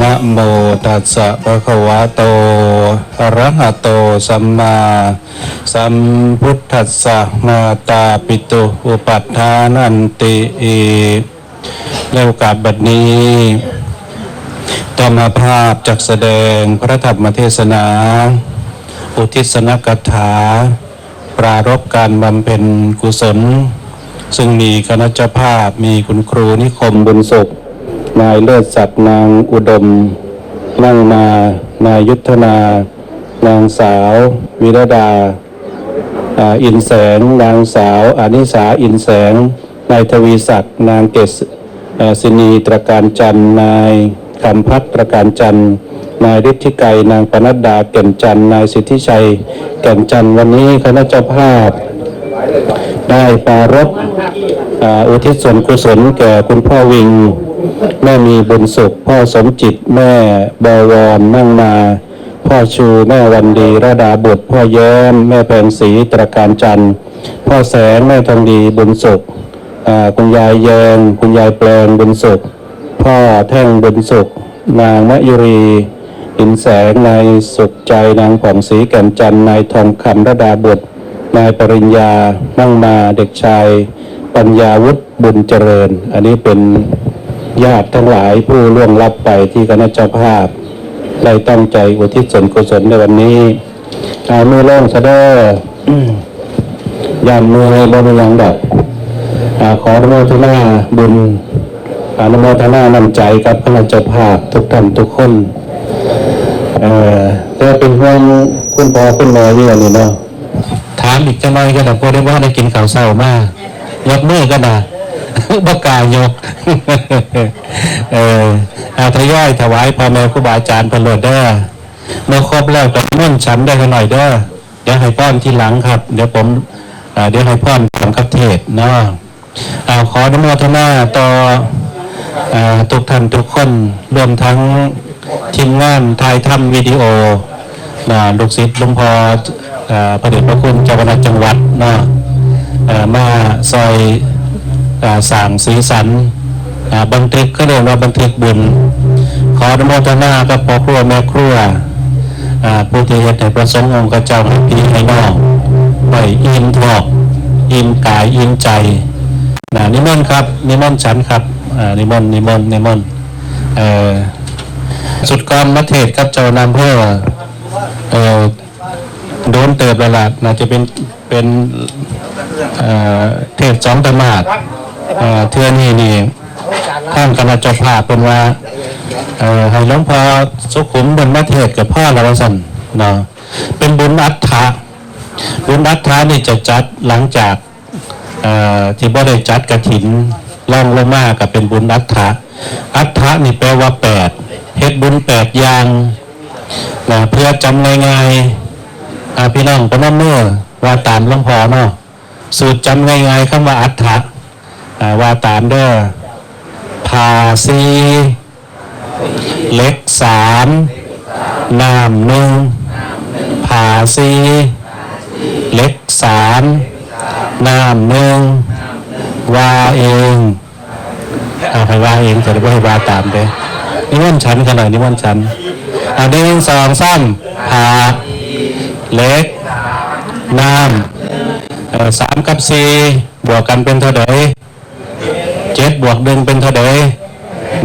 ນະໂມຕັດສະ ພະຄະວະໂຕ ອະຣະຫະໂຕ ສຳມາສຳພຸດທັດສະ ມາຕາປິຕຸ ອຸປັດຖານັນຕິ ໃນໂອກາດບັດນີ້ ອາດຕະມາພາບຈັກສະແດງພະທຳມະເທສະນາ ອຸທິດສະນະກະຖາ ປາລົບການບຳເພັນກຸສົນ ຊຶ່ງມີຄະນະເຈົ້າພາບ ມີຄຸນຄູນິຄົມ ບຸນສຸກ, ນາຍເລີດສັກ ນາງອຸດົມ ນັ່ງມາ, ນາຍຍຸດທະນາ, ນາງສາວ ວິລະດາ ອາ ອິນແສງ, ນາງສາວ ອານິສາ ອິນແສງ, ນາຍທະວີສັກ, ນາງເກດ ເອີ ສິນີ ຕຣະການຈັນ, ນາຍຄຳພັດ ຕຣະການຈັນ, ນາຍລິດທິໄກ, ນາງປະນັດດາ ແກ່ນຈັນ, ນາຍສິດທິໄຊ ແກ່ນຈັນ. ວັນນີ້ຄະນະເຈົ້າພາບໄດ້ປາລົບ ອາ ອຸທິດສ່ວນກຸສົນແກ່ຄຸນພໍ່ວິງ, ແມ່ມີບຸນສຸກ, ພໍ່ສົມຈິດ, ແມ່ບໍວອນ ນັ່ງມາ, ພໍ່ຊູ ແມ່ວັນດີ ລະດາບຸດ, ພໍ່ແຍ້ມ ແມ່ແພງສີ ຕຣະການຈັນ, ພໍ່ແສງ ແມ່ທອງດີ ບຸນສຸກ, ອາ ຄຸນຍາຍແຍງ ຄຸນຍາຍແປງ ບຸນສຸກ, ພໍ່ແທ່ງ ບຸນສຸກ, ນາງມະຍຸຣີ ອິນແສງ, ນາຍສຸກໃຈ ນາງຜ່ອງສີ ແກ່ນຈັນ, ນາຍທອງຄຳ ລະດາບຸດ, ນາຍປະລິນຍາ ນັ່ງມາ, ເດັກຊາຍ ປັນຍາວຸດ ບຸນຈະເລີນ. ອັນນີ້ເປັນຍາດທັງຫຼາຍຜູ້ລ່ວງລັບໄປ ທີ່ຄະນະເຈົ້າພາບໄດ້ຕັ້ງໃຈອຸທິດສ່ວນກຸສົນໃນວັນນີ້. ອາ ມືລົງຊະເດີ ຢ້ານເມື່ອຍ ບໍ່ມີຫຍັງດອກ. ອາ ຂໍອະນຸໂມທະນາບຸນ ອະນຸໂມທະນານ້ຳໃຈກັບຄະນະເຈົ້າພາບທຸກທ່ານທຸກຄົນ. ເອີ ແຕ່ເປັນຫ່ວງຄຸນພໍ່ຄຸນແມ່ຢູ່ອັນນີ້ເນາະ. ຖາມອີກຈັກໜ່ອຍກໍໄດ້ ຜູ້ໃດບໍ່ໄດ້ກິນເຂົ້າເຊົ້າມາ ຍົກມືກໍນະ ບໍ່ກ້າຍົກ. ເອີ ອາ ທະຍອຍຖວາຍພໍ່ແມ່ຄູບາອາຈານເພິ່ນໂລດເດີ. ເມື່ອຄົບແລ້ວກໍນິມົນສັນໄດ້ຂ້ານ້ອຍເດີ. ດຽວໃຫ້ພອນທີຫຼັງຄັບ ດຽວຜົມ ເອີ ດຽວໃຫ້ພອນພ້ອມກັບເທດເນາະ. ເອົາ ຂໍອະນຸໂມທະນາຕໍ່ ເອີ ທຸກທ່ານທຸກຄົນ ລວມທັງທີມງານຖ່າຍທຳວິດີໂອ ນະ ລູກສິດຫຼວງພໍ່ ເອີ ພະເດດພະຄຸນເຈົ້າຄະນະຈັງຫວັດເນາະ ເອີ ມາຊ່ອຍ ເອີ ສ້າງສີສັນ ອາ ບັນທຶກ ເຂົາເອີ້ນວ່າບັນທຶກບຸນ. ຂໍອະນຸໂມທະນາກັບພໍ່ຄົວແມ່ຄົວ ອາ ຜູ້ທີ່ເຮັດໃຫ້ພະສົງອົງຄະເຈົ້າ ໃຫ້ພີ່ໃຫ້ນ້ອງໄດ້ອີ່ມທ້ອງ ອີ່ມກາຍອີ່ມໃຈນະ. ນິມົນຄັບ ນິມົນສັນຄັບ ອາ ນິມົນ ນິມົນ ນິມົນ. ເອີ ຊຸດກ່ອນມາເທດກັບເຈົ້ານາອຳເພີ ເອີ ໂດນເຕີບແລ້ວລະ ໜ້າຈະເປັນ ເປັນ ເອີ ເທດສອງທຳມາດ. ເອີ ເທື່ອນີ້ນີ້ ທາງຄະນະເຈົ້າພາບເພິ່ນວ່າ ເອີ ໃຫ້ຫຼວງພໍ່ສຸຂຸມເພິ່ນມາເທດກໍພໍແລ້ວວ່າຊັ້ນເນາະ. ເປັນບຸນອັດຖະ ບຸນອັດຖະນີ້ຈະຈັດຫຼັງຈາກ ເອີ ທີ່ບໍ່ໄດ້ຈັດກະຖິນ ລອງລົງມາກໍເປັນບຸນອັດຖະ. ອັດຖະນີ້ແປວ່າແປດ ເຮັດບຸນແປດຢ່າງນະ ເພື່ອຈຳງ່າຍໆ. ອາ ພີ່ນ້ອງປະນົມມືວ່າຕາມຫຼວງພໍ່ເນາະ. ສູດຈຳງ່າຍໆ ຄຳວ່າອັດຖະ ອາ ວ່າຕາມເດີ. ຜ້າສີ່ ເຫຼັກສາມ ນ້ຳໜຶ່ງ. ຜ້າສີ່ ເຫຼັກສາມ ນ້ຳໜຶ່ງ. ວ່າເອງ ເອົາ ໃຫ້ວ່າເອງ ແຕ່ບໍ່ໃຫ້ວ່າຕາມເດ້. ນິມົນສັນກັນໜ້ອຍ ນິມົນສັນ. ອາ ໜຶ່ງ ສອງ ສາມ. ຜ້າ ເຫຼັກ ນ້ຳ. ເອີ ສາມກັບສີ່ບວກກັນເປັນເທົ່າໃດ? ເຈັດບວກໜຶ່ງເປັນເທົ່າໃດ?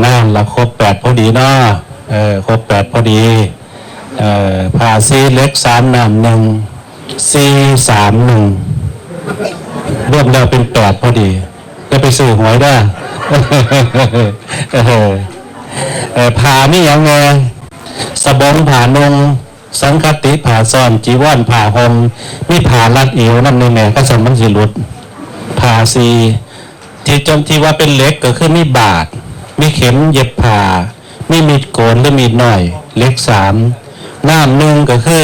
ນັ້ນລະ ຄົບແປດພໍດີເນາະ. ເອີ ຄົບແປດພໍດີ. ເອີ ຜ້າສີ່ ເຫຼັກສາມ ນ້ຳໜຶ່ງ ສີ່ ສາມ ໜຶ່ງ ລວມແລ້ວເປັນແປດພໍດີ. ຢ່າໄປຊື້ຫວຍເດີ. ເອີ ເອີ ຜ້າມີຫຍັງແດ່? ສະບົງ ຜ້ານຸ່ງ, ສັງຄະຕິ ຜ້າຊ້ອນ, ຈີວອນ ຜ້າຫົ່ມ, ມີຜ້າລັດເອວນຳແດ່ແມ່ ຄັນຊັ້ນມັນຊິຫຼຸດ. ຜ້າສີ່ ທີ່ຈຳ ທີ່ວ່າເປັນເຫຼັກກໍຄືມີບາດ, ມີເຂັມເຢັບຜ້າ, ມີມີດໂກນ ຫຼື ມີດນ້ອຍ. ເຫຼັກສາມ ນ້ຳໜຶ່ງກໍຄື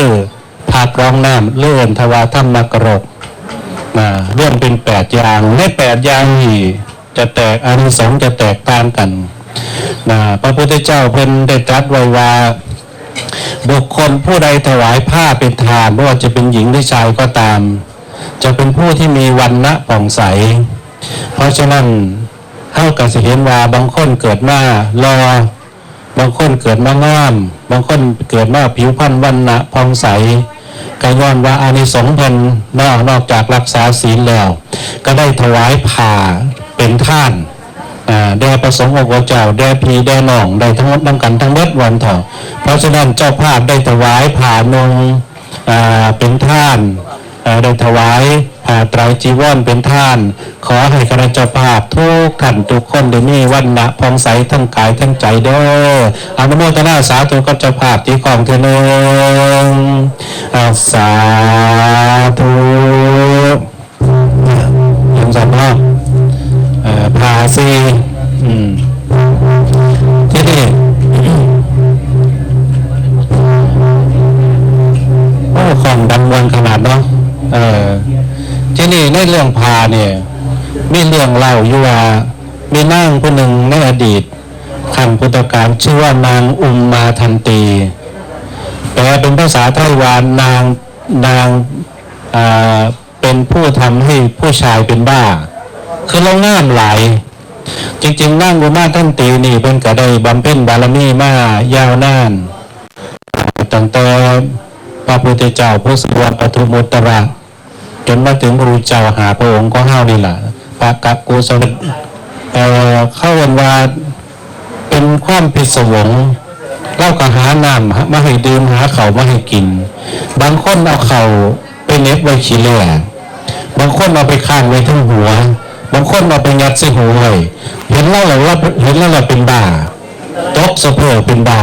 ຜ້າກອງນ້ຳ ຫຼື ເອີ້ນວ່າທຳມະກະລົກ ນະ ລວມເປັນແປດຢ່າງ. ໃນແປດຢ່າງນີ້ຈະແຕກ ອານິສົງຈະແຕກຕ່າງກັນ ນະ. ພະພຸດທະເຈົ້າເພິ່ນໄດ້ຕລັດໄວ້ວ່າ ບຸກຄົນຜູ້ໃດຖວາຍຜ້າເປັນທານ ບໍ່ວ່າຈະເປັນຍິງ ຫຼື ຊາຍກໍຕາມ ຈະເປັນຜູ້ທີ່ມີວັນນະຜ່ອງໃສ. ເພາະສະນັ້ນ ເຮົາກໍຊິເຫັນວ່າບາງຄົນເກີດມາຫຼໍ່ ບາງຄົນເກີດມາງາມ, ບາງຄົນເກີດມາຜິວພັນວັນນະຜ່ອງໃສ, ກໍຍ້ອນວ່າອານິສົງເພິ່ນເນາະ, ນອກຈາກຮັກສາສິນແລ້ວ ກໍໄດ້ຖວາຍຜ້າເປັນທານ ອ່າ ແດ່ພະສົງອົງຄະເຈົ້າ, ແດ່ພີ່ແດ່ນ້ອງ, ໄດ້ທັງໝົດນຳກັນທັງເບິດວ່າຊັ້ນເຖາະ. ເພາະສະນັ້ນເຈົ້າພາບໄດ້ຖວາຍຜ້ານຸ່ງ ອ່າ ເປັນທານ, ເອີ ໄດ້ຖວາຍຜ້າໄຕຣຈີວອນເປັນທານ. ຂໍໃຫ້ຄະນະເຈົ້າພາບທຸກທ່ານທຸກຄົນໄດ້ມີວັນນະຜ່ອງໃສທັງກາຍທັງໃຈເດີ້. ອະນຸໂມທະນາສາທຸກັບເຈົ້າພາບທີ່ຄອງເທື່ອໜຶ່ງ. ອ່າ ສາທຸ. ຈັ່ງຊັ້ນເນາະ ເອີ ຜ້າສີ່ ອືມ ທີນີ້ ໂອ້ ຄວາມດັນມ່ວນຂະໜາດເນາະ ເອີ ທີນີ້ໃນເລື່ອງຜ້ານີ້ ມີເລື່ອງເລົ່າຢູ່ວ່າ ມີນາງຜູ້ໜຶ່ງໃນອະດີດ ຄັ້ງພຸດທະການ ຊື່ວ່ານາງອຸມມາທັນຕີ ແປເປັນພາສາໄທວ່າ ນາງ ນາງ ເອີ ເປັນຜູ້ທຳໃຫ້ຜູ້ຊາຍເປັນບ້າ ຄືລາວງາມຫຼາຍ. ຈິງໆ ນາງອຸມມາທັນຕີນີ້ ເພິ່ນກໍໄດ້ບຳເພັນບາລະມີມາຍາວນານ ຕັ້ງແຕ່ພະພຸດທະເຈົ້າຜູ້ຊື່ວ່າປະທຸມຸດຕະລະ ຈົນມາເຖິງພະພຸດທະເຈົ້າຫ້າພະອົງຂອງເຮົານີ້ລະ ພະກັກກຸສະເລດ ເອີ ເຂົາເອີ້ນວ່າ ເປັນຄວາມພິດສະວົງ ລາວກໍຫານ້ຳມາໃຫ້ດື່ມ ຫາເຂົ້າມາໃຫ້ກິນ. ບາງຄົນເອົາເຂົ້າໄປເໜັບໄວ້ຂີ້ແລ້, ບາງຄົນເອົາໄປຄ້າງໄວ້ເທິງຫົວ, ບາງຄົນເອົາໄປຍັດໃສ່ຫູໄວ້. ເຫັນລາວແລ້ວ ເຫັນລາວແລ້ວເປັນບ້າ, ຕົກສະເພີເປັນບ້າ.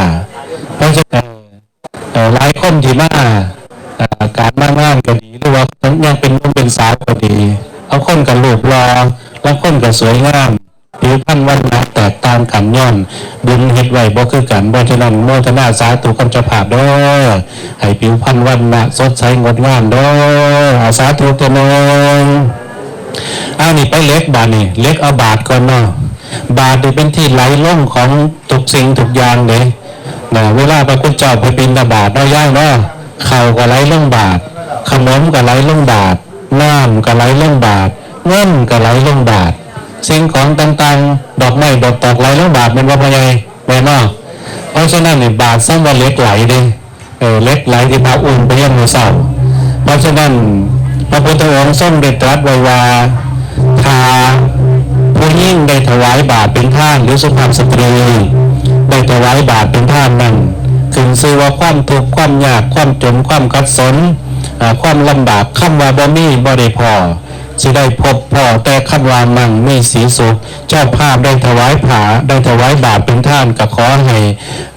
ເພາະສະນັ້ນ ເອີ ຫຼາຍຄົນທີ່ມາ ເອີ ການມາງານກໍດີ ຫຼືວ່າຍັງເປັນໜຸ່ມເປັນສາວກໍດີ, ບາງຄົນກໍຮູບຫຼໍ່, ບາງຄົນກໍສວຍງາມ, ຜິວພັນວັນນະແຕກຕ່າງກັນ ຍ້ອນບຸນເຮັດໄວ້ບໍ່ຄືກັນ. ເພາະສະນັ້ນ ໂມທະນາສາທຸກັບເຈົ້າພາບເດີ້ ໃຫ້ຜິວພັນວັນນະສົດໃສງົດງາມເດີ້. ອາ ສາທຸເທື່ອໜຶ່ງ. ເອົາ ນີ້ໄປເຫຼັກບາດນີ້ ເຫຼັກເອົາບາດກ່ອນເນາະ. ບາດນີ້ເປັນທີ່ໄຫຼລົງຂອງທຸກສິ່ງທຸກຢ່າງເດ້. ນະ ເວລາພະຄຸນເຈົ້າໄປບິນທະບາດເນາະ ຍາຍເນາະ, ເຂົ້າກໍໄຫຼລົງບາດ, ຂະໜົມກໍໄຫຼລົງບາດ, ນ້ຳກໍໄຫຼລົງບາດ, ເງິນກໍໄຫຼລົງບາດ, ສິ່ງຂອງຕ່າງໆ ດອກໄມ້ດອກຕອກໄຫຼລົງບາດ ແມ່ນບໍ່ພໍ່ໃຫຍ່? ແມ່ນເນາະ. ເພາະສະນັ້ນນີ້ ບາດສ່ຳວ່າເຫຼັກໄຫຼເດ້. ເອີ ເຫຼັກໄຫຼທີ່ພະອຸ້ມໄປຍາມມື້ເຊົ້າ. ເພາະສະນັ້ນ ພະພຸດທະອົງຊົງໄດ້ຕລັດໄວ້ວ່າ ຖ້າຜູ້ຍິງໄດ້ຖວາຍບາດເປັນທານ ຫຼື ສຸພາບສະຕຣີໄດ້ຖວາຍບາດເປັນທານນັ້ນ ຂຶ້ນຊື່ວ່າຄວາມທຸກ ຄວາມຍາກ ຄວາມຈົນ ຄວາມຂັດສົນ ອາ ຄວາມລຳບາກ ຄຳວ່າບໍ່ມີ ບໍ່ໄດ້ພໍ້ ຊິໄດ້ພົບພໍ້ແຕ່ຄຳວ່າມັງມີສີສຸກ. ເຈົ້າພາບໄດ້ຖວາຍຜ້າ ໄດ້ຖວາຍບາດເປັນທານ ກໍຂໍໃຫ້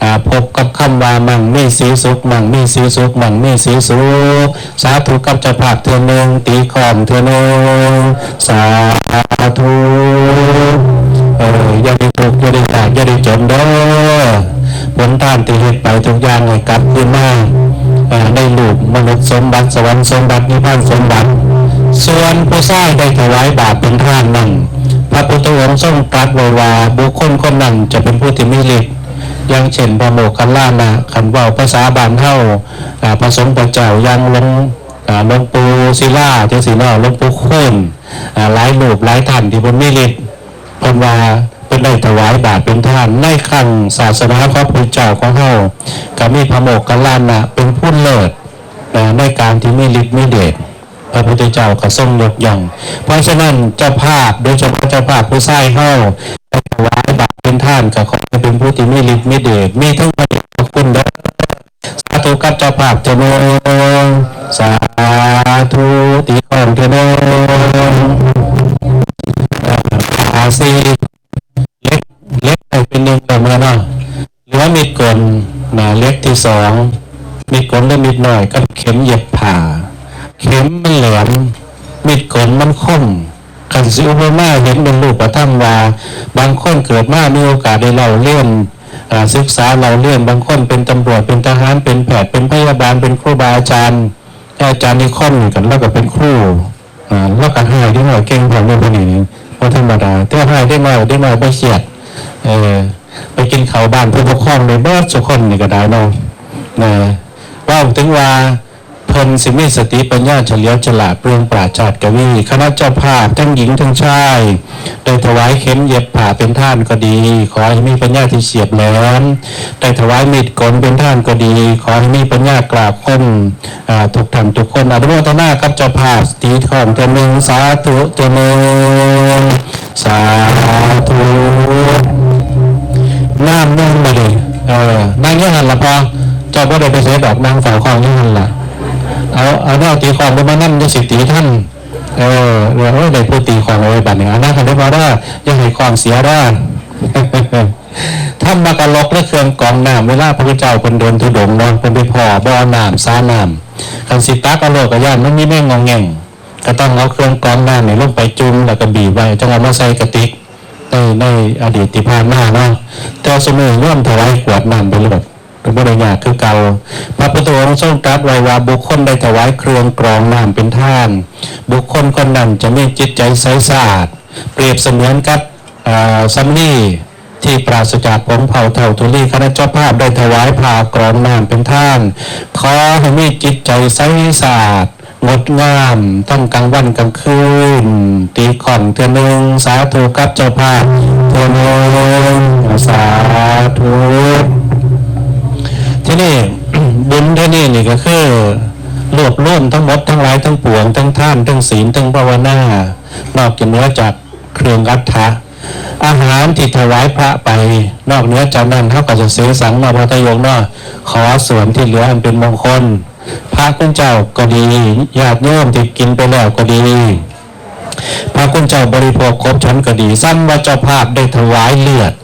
ອາ ພົບກັບຄຳວ່າມັງມີສີສຸກ ມັງມີສີສຸກ ມັງມີສີສຸກ. ສາທຸກັບເຈົ້າພາບເທື່ອໜຶ່ງ, ຕີຄ້ອງເທື່ອໜຶ່ງ. ສາທຸ. ເອີ ຢ່າໄດ້ທຸກ ຢ່າໄດ້ຍາກ ຢ່າໄດ້ຈົນເດີ້. ຜົນທານທີ່ເຮັດໄປທຸກຢ່າງໃຫ້ກັບຄືນມາ ເອີ ໃນຮູບມະນຸດສົມບັດ ສະຫວັນສົມບັດ ນິບພານສົມບັດ. ສ່ວນຜູ້ຊາຍໄດ້ຖວາຍບາດເປັນທານນັ້ນ ພະພຸດທະອົງຊົງຕລັດໄວ້ວ່າ ບຸກຄົນຄົນນັ້ນຈະເປັນຜູ້ທີ່ມີລິດ ຢ່າງເຊັ່ນ ພະໂມກຄັນລານະ, ຄັນເວົ້າພາສາບ້ານເຮົາ ອາ ພະສົງພະເຈົ້າ ຢ່າງຫຼວງ ອາ ຫຼວງປູ່ສິລາ ຈັ່ງຊີ້ເນາະ, ຫຼວງປູ່ຄູນ ອາ ຫຼາຍຮູບຫຼາຍທ່ານທີ່ເພິ່ນມີລິດ ເພິ່ນວ່າເພິ່ນໄດ້ຖວາຍບາດເປັນທານ. ໃນຄັ້ງສາສະໜາຂອງພະພຸດທະເຈົ້າຂອງເຮົາ ກໍມີພະໂມກຄັນລານະເປັນຜູ້ເລີດ ອາ ໃນການທີ່ມີລິດມີເດດ ພະພຸດທະເຈົ້າກໍຊົງຍົກຍ່ອງ. ເພາະສະນັ້ນ ເຈົ້າພາບ ໂດຍສະເພາະເຈົ້າພາບຜູ້ຊາຍເຮົາ ໄດ້ຖວາຍບາດເປັນທານ ກໍຂໍໃຫ້ເປັນຜູ້ທີ່ມີລິດມີເດດ ມີທັງພະເດດພະຄຸນເດີ້. ສາທຸກັບເຈົ້າພາບເທື່ອໜຶ່ງ. ສາທຸ. ຕີຄ້ອງເທື່ອໜຶ່ງ. ອາ ສີ່ ເຫຼັກ ເຫຼັກໄດ້ເປັນໜຶ່ງແລ້ວແມ່ນເນາະ. ເຫຼືອມີດກົນນະ ເຫຼັກທີສອງ ມີດກົນຫຼືມີດນ້ອຍກັບເຂັມເຢັບຜ້າ. ເຂັມມັນແຫຼມ, ມີດກົນມັນຄົມ. ຄັນຊິອຸປະມາເຫັນເປັນຮູບປະທຳວ່າ ບາງຄົນເກີດມາມີໂອກາດໄດ້ເລົ່າຮຽນ ອາ ສຶກສາເລົ່າຮຽນ, ບາງຄົນເປັນຕຳຫຼວດ ເປັນທະຫານ ເປັນແພດ ເປັນພະຍາບານ ເປັນຄູບາອາຈານ. ອາຈານນິຄົມນີ້ກໍ ລາວກໍເປັນຄູ ອາ ລາວກໍຮ້າຍເດັກນ້ອຍເກັ່ງພ້ອມເດ້ ຜູ້ນີ້ນີ້ ບໍ່ທຳມະດາ. ແຕ່ຮ້າຍເດັກນ້ອຍ ເດັກນ້ອຍບໍ່ຄຽດ. ເອີ ໄປກິນເຂົ້າບ້ານຜູ້ປົກຄອງໄດ້ເບິດສູ່ຄົນນີ້ກໍໄດ້ເນາະ. ນະ ເວົ້າເຖິງວ່າ ເພິ່ນຊິມີສະຕິປັນຍາສະຫຼຽວສະຫຼາດເລື່ອງປາດຊາດກະວີ. ຄະນະເຈົ້າພາບທັງຍິງທັງຊາຍ ໄດ້ຖວາຍເຂັມເຢັບຜ້າເປັນທານກໍດີ ຂໍໃຫ້ມີປັນຍາທີ່ສຽບແຫຼມ, ໄດ້ຖວາຍມີດກົນເປັນທານກໍດີ ຂໍໃຫ້ມີປັນຍາກລ້າຄົມ ອາ ທຸກທ່ານທຸກຄົນ. ອະນຸໂມທະນາກັບເຈົ້າພາບ ຕີຄ້ອງເທື່ອໜຶ່ງ ສາທຸເທື່ອໜຶ່ງ ສາທຸ. ນ້ຳໜຶ່ງບາດນີ້ ເອີ ນັ່ງຢູ່ຫັ້ນລະພໍ່ ເຈົ້າບໍ່ໄດ້ໄປໃສດອກ ນັ່ງເຝົ້າຄ້ອງຢູ່ຫັ້ນລະ. ເອົາ ເອົາແນວຕີຄ້ອງມານຳ ຈັ່ງຊິຕີທັນ. ເອີ ໂອ້ຍ ໄດ້ຜູ້ຕີຄ້ອງເອີຍ ບາດນີ້ ເອົານະ ຄັນໄດ້ບໍ່ເດີ ຢ່າໃຫ້ຄ້ອງເສຍເດີ. ທຳມະກະລົກ ຫຼື ເຄື່ອງກອງນ້ຳ ເວລາພະພຸດທະເຈົ້າເພິ່ນເດີນທຸດົງເນາະ ເພິ່ນໄປພໍ້ບໍ່ນ້ຳ ສານ້ຳ ຄັນຊິຕັກເອົາໂລດ ກະຢ້ານມັນມີແມງງອງແງງ ກະຕ້ອງເອົາເຄື່ອງກອງນ້ຳນີ້ລົງໄປຈຸ່ມ ແລ້ວກະບີບໄວ້ ຈັ່ງເອົາມາໃສ່ກະຕິກ ໃນ ໃນອະດີດທີ່ຜ່ານມາເນາະ. ແຕ່ວ່າຊຸມື້ໂຍມຖວາຍຂວດນ້ຳໄປໂລດ ກໍບໍ່ໄດ້ຍາກຄືເກົ່າ. ພະພຸດທະອົງຊົງຕລັດໄວ້ວ່າ ບຸກຄົນໃດຖວາຍເຄື່ອງກອງນ້ຳເປັນທານ ບຸກຄົນຄົນນັ້ນຈະມີຈິດໃຈໃສສະອາດ ປຽບສະເໝືອນກັບ ເອີ ສຳລີທີ່ປາສະຈາກຜົງເພົາເທົາທຸລີ. ຄະນະເຈົ້າພາບໄດ້ຖວາຍຜ້າກອງນ້ຳເປັນທານ ຂໍໃຫ້ມີຈິດໃຈໃສສະອາດ ງົດງາມທັງກາງວັນກາງຄືນ. ຕີຄ້ອງເທື່ອໜຶ່ງ ສາທຸ ກັບເຈົ້າພາບເທື່ອໜຶ່ງ ສາທຸ. ທີນີ້ ບຸນເທື່ອນີ້ນີ້ກໍຄື ລວບລວມທັງໝົດທັງຫຼາຍທັງປວງ ທັງທານ ທັງສິນ ທັງພາວະນາ ນອກຈາກເໜືອຈາກເຄື່ອງອັດຖະ ອາຫານທີ່ຖວາຍພະໄປ ນອກເໜືອຈາກນັ້ນ ເຮົາກໍຈະເສສັງເນາະ ພະທາໂຍກເນາະ ຂໍສ່ວນທີ່ເຫຼືອອັນເປັນມົງຄົນ ພະຄຸນເຈົ້າກໍດີ ຍາດໂຍມທີ່ກິນໄປແລ້ວກໍດີ ພະຄຸນເຈົ້າບໍລິໂພກຄົບສັນກໍດີ ສ່ຳວ່າເຈົ້າພາບໄດ້ຖວາຍເລືອດ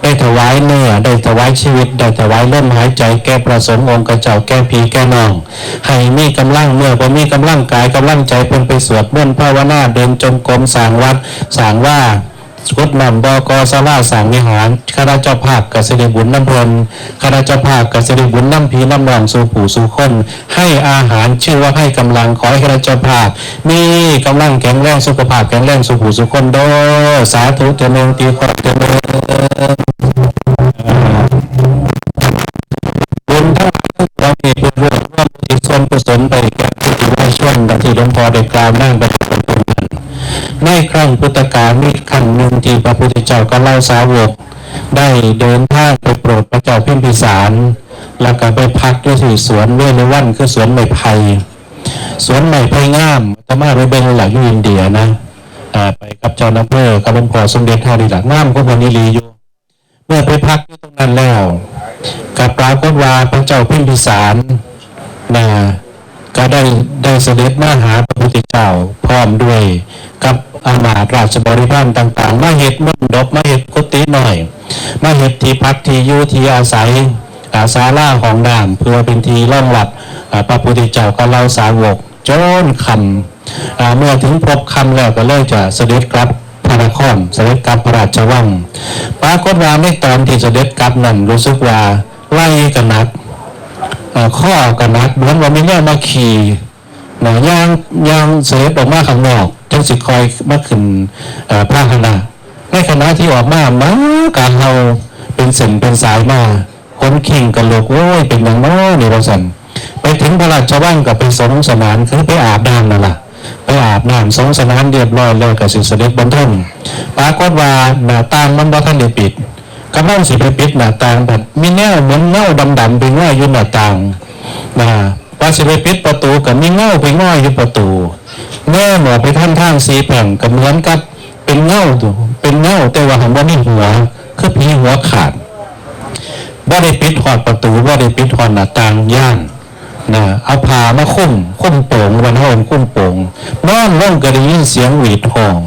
ໄດ້ຖວາຍເນື້ອ ໄດ້ຖວາຍຊີວິດ ໄດ້ຖວາຍລົມຫາຍໃຈແກ່ພະສົງອົງຄະເຈົ້າ ແກ່ພີ່ແກ່ນ້ອງ ໃຫ້ມີກຳລັງ ເມື່ອບໍ່ມີກຳລັງກາຍກຳລັງໃຈ ເພິ່ນໄປສວດມົນພາວະນາ ເດີນຈົງກົມ ສ້າງວັດສ້າງວາ ຂຸດນ້ຳບໍ່ ກໍ່ສາລາ ສ້າງວິຫານ ຄະນະເຈົ້າພາບກໍຊິໄດ້ບຸນນຳເພິ່ນ ຄະນະເຈົ້າພາບກໍຊິໄດ້ບຸນນຳພີ່ນຳນ້ອງສູ່ຜູ້ສູ່ຄົນ ໃຫ້ອາຫານ ຊື່ວ່າໃຫ້ກຳລັງ ຂໍໃຫ້ຄະນະເຈົ້າພາບມີກຳລັງແຂງແຮງ ສຸຂະພາບແຂງແຮງສູ່ຜູ້ສູ່ຄົນເດີ ສາທຸເທື່ອໜຶ່ງ ຕີຄ້ອງເທື່ອໜຶ່ງ. ບຸນທັງຫຼາຍທັງປວງນີ້ເພິ່ນຮວບຮວມອຸທິດສ່ວນກຸສົນໄປແກ່ຜູ້ທີ່ໄດ້ຊົນ ດັ່ງທີ່ຫຼວງພໍ່ໄດ້ກ່າວນາງໄປແລ້ວເປັນຕົ້ນນັ້ນ. ໃນຄັ້ງພຸດທະການ ມີຄັ້ງໜຶ່ງທີ່ພະພຸດທະເຈົ້າກັບເຫຼົ່າສາວົກໄດ້ເດີນທາງໄປໂປດພະເຈົ້າພິມພິສານ ແລ້ວກໍໄປພັກຢູ່ທີ່ສວນເວລຸວັນ ຄືສວນໄມ້ໄຜ່ ສວນໄມ້ໄຜ່ງາມ. ອາດຕະມາໄປເບິ່ງແລ້ວ ຢູ່ອິນເດຍນະ ເອີ ໄປກັບເຈົ້ານຳເພີ ກັບຫຼວງພໍ່ສົມເດັດເຮົານີ້ລະ ງາມກວ່າເພິ່ນອີ່ຫຼີຢູ່. ເມື່ອໄປພັກຢູ່ຕົງນັ້ນແລ້ວ ກໍປາກົດວ່າພະເຈົ້າພິມພິສານນະ ກໍໄດ້ ໄດ້ສະເດັດມາຫາພະພຸດທະເຈົ້າ ພ້ອມດ້ວຍກັບອຳມາດລາຊະບໍລິວານຕ່າງໆ ມາເຮັດມົນດົບ ມາເຮັດກຸຕິນ້ອຍ ມາເຮັດທີ່ພັກທີ່ຢູ່ທີ່ອາໄສ ອາ ສາລາຫ້ອງນ້ຳ ເພື່ອເປັນທີ່ຮອງຮັບ ອາ ພະພຸດທະເຈົ້າກັບເຫຼົ່າສາວົກ ຈົນຄ່ຳ ອາ ເມື່ອເຖິງພົບຄ່ຳແລ້ວ ກໍເລີຍຈະສະເດັດກັບພະນະຄອນ ສະເດັດກັບພະລາຊະວັງ. ປາກົດວ່າໃນຕອນທີ່ສະເດັດກັບນັ້ນ ຮູ້ສຶກວ່າໄຫຼ່ກໍໜັກ ເອີ ຄໍກໍໜັກ ເໝືອນວ່າມີແນວມາຂີ່ນະ ຍ່າງ ຍ່າງສະເດັດອອກມາຂ້າງນອກ ຈັ່ງຊິຄ່ອຍມາຂຶ້ນ ເອີ ພາຫະນະ. ໃນຂະນະທີ່ອອກມາ ໝາກໍເຫົ່າເປັນເສັ້ນເປັນສາຍມາ ຂົນຄີງກະລຸກ ໂອ້ຍ ເປັນຫຍັງນໍນີ້ ວ່າຊັ້ນ. ໄປເຖິງພະລາຊະວັງກໍໄປສົງສະໜານ ຄືໄປອາບນ້ຳນັ້ນລະ ໄປອາບນ້ຳສົງສະໜານຮຽບຮ້ອຍແລ້ວ ກໍຊິສະເດັດບັນທົງ. ປາກົດວ່າໜ້າຕ່າງມັນບໍ່ທັນໄດ້ປິດ ກຳລັງຊິໄປປິດໜ້າຕ່າງ ພັດມີແນວເໝືອນເງົາດຳໆໄປງອຍຢູ່ໜ້າຕ່າງນະ ວ່າຊິໄປປິດປະຕູ ກໍມີເງົາໄປງອຍຢູ່ປະຕູ. ແນມອອກໄປທາງ ທາງສີ່ແພ່ງ ກໍເໝືອນກັບເປັນເງົາ ເປັນເງົາ ແຕ່ວ່າຫາກບໍ່ມີຫົວ ຄືຜີຫົວຂາດ. ບໍ່ໄດ້ປິດຮອດປະຕູ ບໍ່ໄດ້ປິດຮອດໜ້າຕ່າງ ຢ້ານນະ ເອົາຜ້າມາຄຸມ ຄຸມໂປງ ບ້ານເຮົາເອີ້ນຄຸມໂປງ ນອນລົງກໍໄດ້ຍິນສຽງຫວີດຮ້ອງ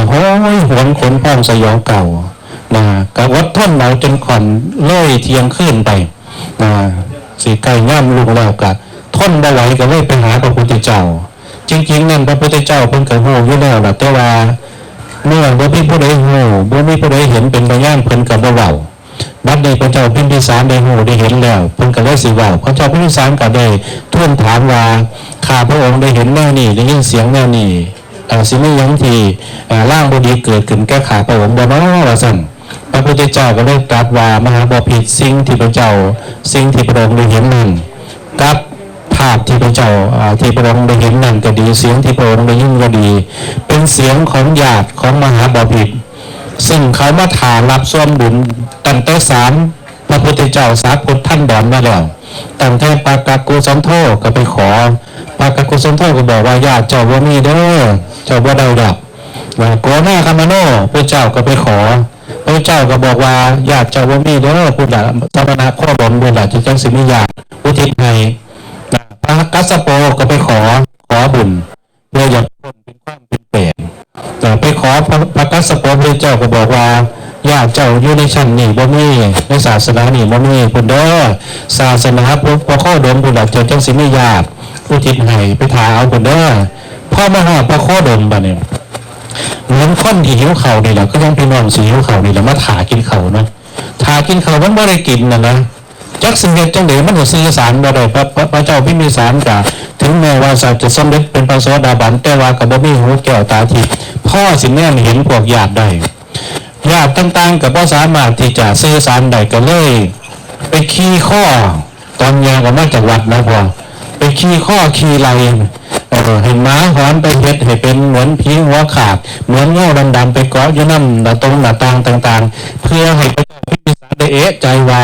ໂຫຍຫວນ ຂົນພອງສະຫຍອງກ້າວນະ. ກໍອົດທົນເອົາຈົນຄ່ອນເລີຍທ່ຽງຄືນໄປນະ ຊິໃກ້ຍາມລຸງແລ້ວ ກໍທົນບໍ່ໄຫວ ກໍເລີຍໄປຫາພະພຸດທະເຈົ້າ. ຈິງໆນັ້ນ ພະພຸດທະເຈົ້າເພິ່ນກໍຮູ້ຢູ່ແລ້ວລະ ແຕ່ວ່າເມື່ອບໍ່ມີຜູ້ໃດຮູ້ ບໍ່ມີຜູ້ໃດເຫັນເປັນພະຍານ ເພິ່ນກໍບໍ່ເວົ້າ. ບັດນີ້ພະເຈົ້າພິມພິສານໄດ້ຮູ້ໄດ້ເຫັນແລ້ວ ເພິ່ນກໍເລີຍຊິເວົ້າ. ພະເຈົ້າພິມພິສານກໍໄດ້ທູນຖາມວ່າ ຂ້າພະອົງໄດ້ເຫັນແນວນີ້ ໄດ້ຍິນສຽງແນວນີ້ ເອີ ຊິມີຫຍັງທີ່ ເອີ ລາງບໍ່ດີເກີດຂຶ້ນແກ່ຂ້າພະອົງບໍ່ນໍ ວ່າຊັ້ນ. ພະພຸດທະເຈົ້າກໍເລີຍຕລັດວ່າ ມະຫາບໍພິດ ສິ່ງທີ່ພະເຈົ້າ ສິ່ງທີ່ພະອົງໄດ້ເຫັນນັ້ນ ກັບພ າບທີ່ພະເຈົ້າ ອ່າ ທີ່ພະອົງໄດ້ເຫັນນັ້ນກໍດີ ສຽງທີ່ພະອົງໄດ້ຍິນກໍດີ ເປັນສຽງຂອງຍາດຂອງມະຫາບໍພິດ ຊຶ່ງເຂົາມາຖ້າຮັບສ່ວນບຸນຕັ້ງແຕ່ສາມ ພະພຸດທະເຈົ້າສາພຸດທັນດອນມາແລ້ວ. ຕັ້ງແຕ່ປາກັກກຸສັນໂທກໍໄປຂໍ ປາກັກກຸສັນໂທກໍບອກວ່າ ຍາດເຈົ້າບໍ່ມີເດີ້ ເຈົ້າບໍ່ໄດ້ດອກ. ນະ ໂກນາຄຳມະໂນ ພະເຈົ້າກໍໄປຂໍ ພະເຈົ້າກໍບອກວ່າ ຍາດເຈົ້າບໍ່ມີເດີ້ ພຸ້ນລະ ສະມະນະໂຄດົມພຸ້ນລະ ເຈົ້າຈັ່ງຊິມີຍາດອຸທິດໃຫ້. ນະ ພະກັດສະໂປກໍໄປຂໍ ຂໍບຸນ ເພື່ອຢາກພົ້ນເປັນຄວາມເປັນເປດ ແຕ່ໄປຂໍພະ ພະກັດສະໂປ ພະເຈົ້າກໍບອກວ່າ ຍາດເຈົ້າຢູ່ໃນຊັ້ນນີ້ບໍ່ມີ ໃນສາສະໜານີ້ບໍ່ມີພຸ້ນເດີ້ ສາສະໜາພະ ພະໂຄດົມພຸ້ນລະ ເຈົ້າຈັ່ງຊິມີຍາດອຸທິດໃຫ້ ໄປຖ້າເອົາພຸ້ນເດີ້. ພໍມາຮອດພະໂຄດົມບາດນີ້ ເໝືອນຄົນທີ່ຫິວເຂົ້ານີ້ແຫຼະ ຄືຈັ່ງພີ່ນ້ອງຊິຫິວເຂົ້ານີ້ແຫຼະ ມາຖ້າກິນເຂົ້າເນາະ ຖ້າກິນເຂົ້າມັນບໍ່ໄດ້ກິນນັ້ນນະ ຈັກຊິເຮັດຈັ່ງໃດ ມັນກໍສື່ສານບໍ່ໄດ້ ພະ ພະ ພະເຈົ້າພິມພິສານກະ ເຖິງແມ້ວ່າຈະສຳເລັດເປັນພະໂສດາບັນ ແຕ່ວ່າກໍບໍ່ມີຫູແກ້ວຕາທິບ ພໍຊິແນມເຫັນພວກຍາດໄດ້ ຍາດຕ່າງໆກໍບໍ່ສາມາດທີ່ຈະສື່ສານໄດ້ ກໍເລີຍໄປຂີ່ຄໍ ຕອນຍ່າງອອກມາຈາກວັດນະພໍ່ ໄປຂີ່ຄໍຂີ່ໄລ່ ເອີ ໃຫ້ໝາຫອນ ໄປເຮັດໃຫ້ເປັນເໝືອນຜີຫົວຂາດ ເໝືອນເງົາດຳໆ ໄປເກາະຢູ່ນຳໜ້າຕົງໜ້າຕ່າງຕ່າງໆ ເພື່ອໃຫ້ພະເຈົ້າພິມພິສານໄດ້ເອະໃຈວ່າ